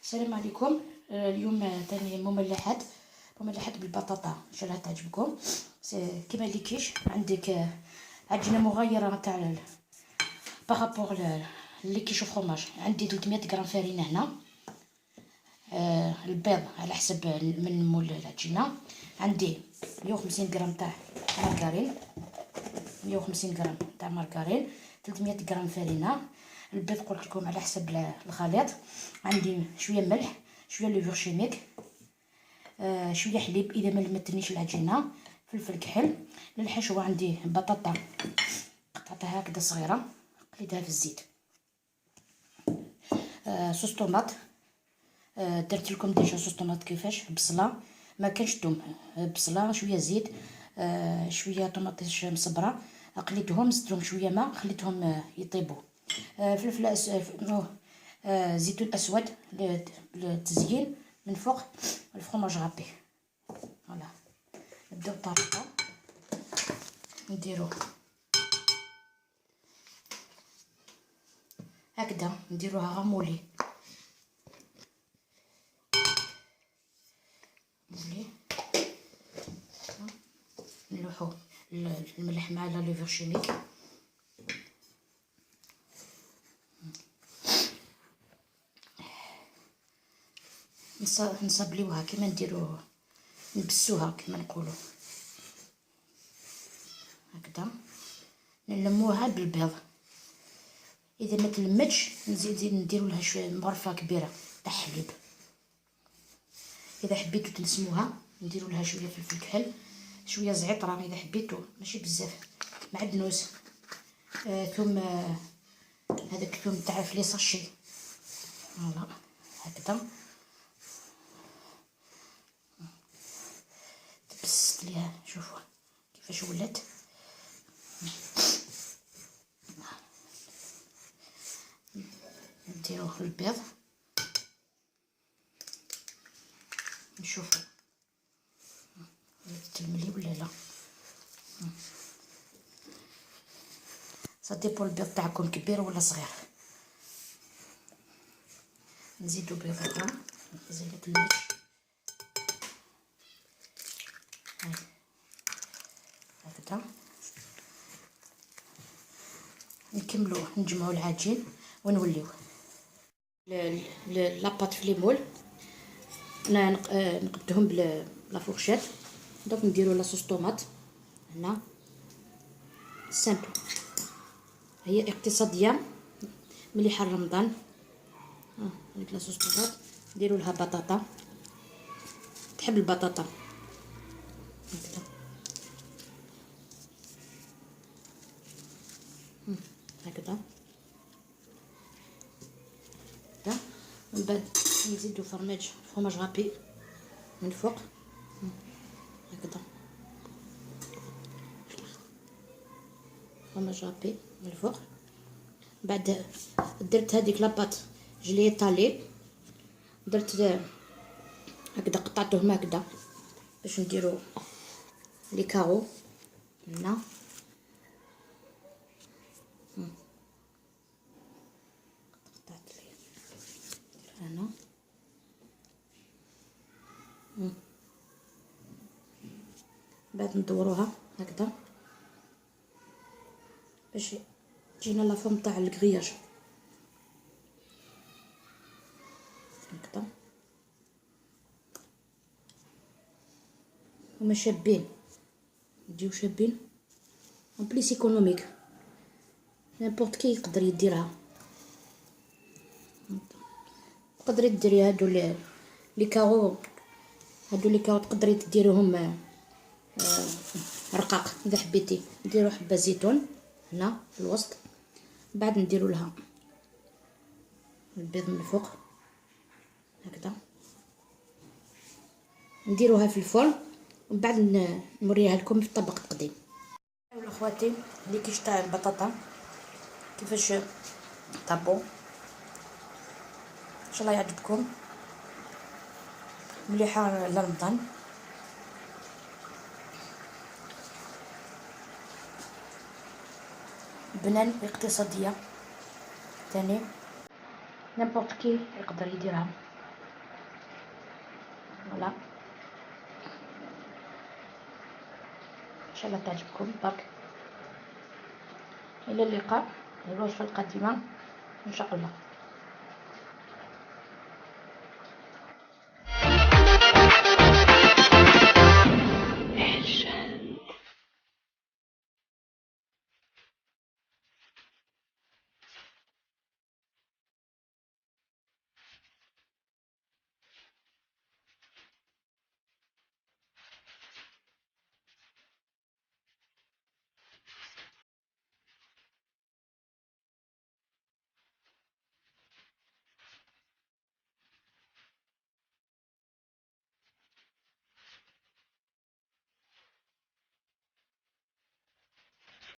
السلام عليكم. اليوم تاني مملحات، مملحات بالبطاطا، ان شاء الله تعجبكم. كيما les quiches، عندك عجينه مغايرة تاع par rapport les quiches fromage. عندي 300 غرام فرينه هنا، البيض على حسب من مول العجينه. عندي 150 غرام تاع مارغرين، 150 غرام تاع مارغرين، 300 غرام فرينه، البيض قلت لكم على حسب الخليط. عندي شوية ملح، شوية levure chimique، شوية حليب اذا ما لمتنيش العجينه، فلفل كحل. للحشو عندي بطاطا قطعتها هكذا صغيره، قليتها في الزيت، sauce tomate، درت لكم déjà sauce tomate كيفاش، بصله ما كانش توم، بصله شوية زيت، شوية طوماطيش مصبره، قليتهم، زدت لهم شوية ماء، خليتهم يطيبوا، فلفل زيتون اسود للتزيين من فوق، ال fromage râpé. voilà، نبداو الطريقه. نديرو هكذا، نديروها ramolli molli، نلوحو الملح مع la levure chimique. نصبليوها كيما نديرو، نبسوها كيما نقولو هكذا، نلموها بالبيض. اذا ما تلمتش نزيد نديرو لها شوية مغرفه كبيرة تاع حليب. اذا حبيتو تنسموها نديرو لها شوية فلفل كحل، شوية زعتره اذا حبيتو، ماشي بزاف، معدنوس، ثوم، هذاك الثوم تاع في les sachets. voilà هكذا تبست ليها، شوفوا كيفاش ولات. نديرو البيض، نشوفو تلملي ولا لا. ça dépend البيض تاعكم كبير ولا صغير. نزيدو بيض اخرى، نزيدو تلمش هكذا. نكملو نجمعو العجين ونوليو la pâte في les moules. نقبتهم ب la fourchette. دوك نديرو la sauce tomate هنا، simple، هي اقتصادية مليحة لرمضان. هذيك la sauce tomate نديرو لها بطاطا، تحب البطاطا هكذا هكذا. من بعد نزيدو fromage، fromage râpé من فوق هكذا، fromage râpé من الفوق. بعد درت هذيك la pâte، je l'ai étalée، درت هكذا، قطعتهم هكذا باش نديرو les carreaux هنا. قطعت لي هنا، بعد ندوروها هكذا باش تجينا la forme تاع ال grillage هكذا. هما شابين، يجيو شابين، en plus économique، n'importe qui يقدر يديرها. تقدري ديري هادو les carreaux، هادو les carreaux تقدري ديريهم رقاق اذا حبيتي. نديرو حبه زيتون هنا في الوسط، بعد نديرو لها البيض من الفوق هكذا، نديروها في الفرن ومن بعد نوريها لكم في طبق التقديم. اخواتي les quiches تاع البطاطا كيفاش طابو، ان شاء الله يعجبكم، مليحة لرمضان. بنان اقتصادية تاني، n'importe qui يقدر يديرها. voilà، ان شاء الله تعجبكم برك. الى اللقاء الوصفة القادمة ان شاء الله.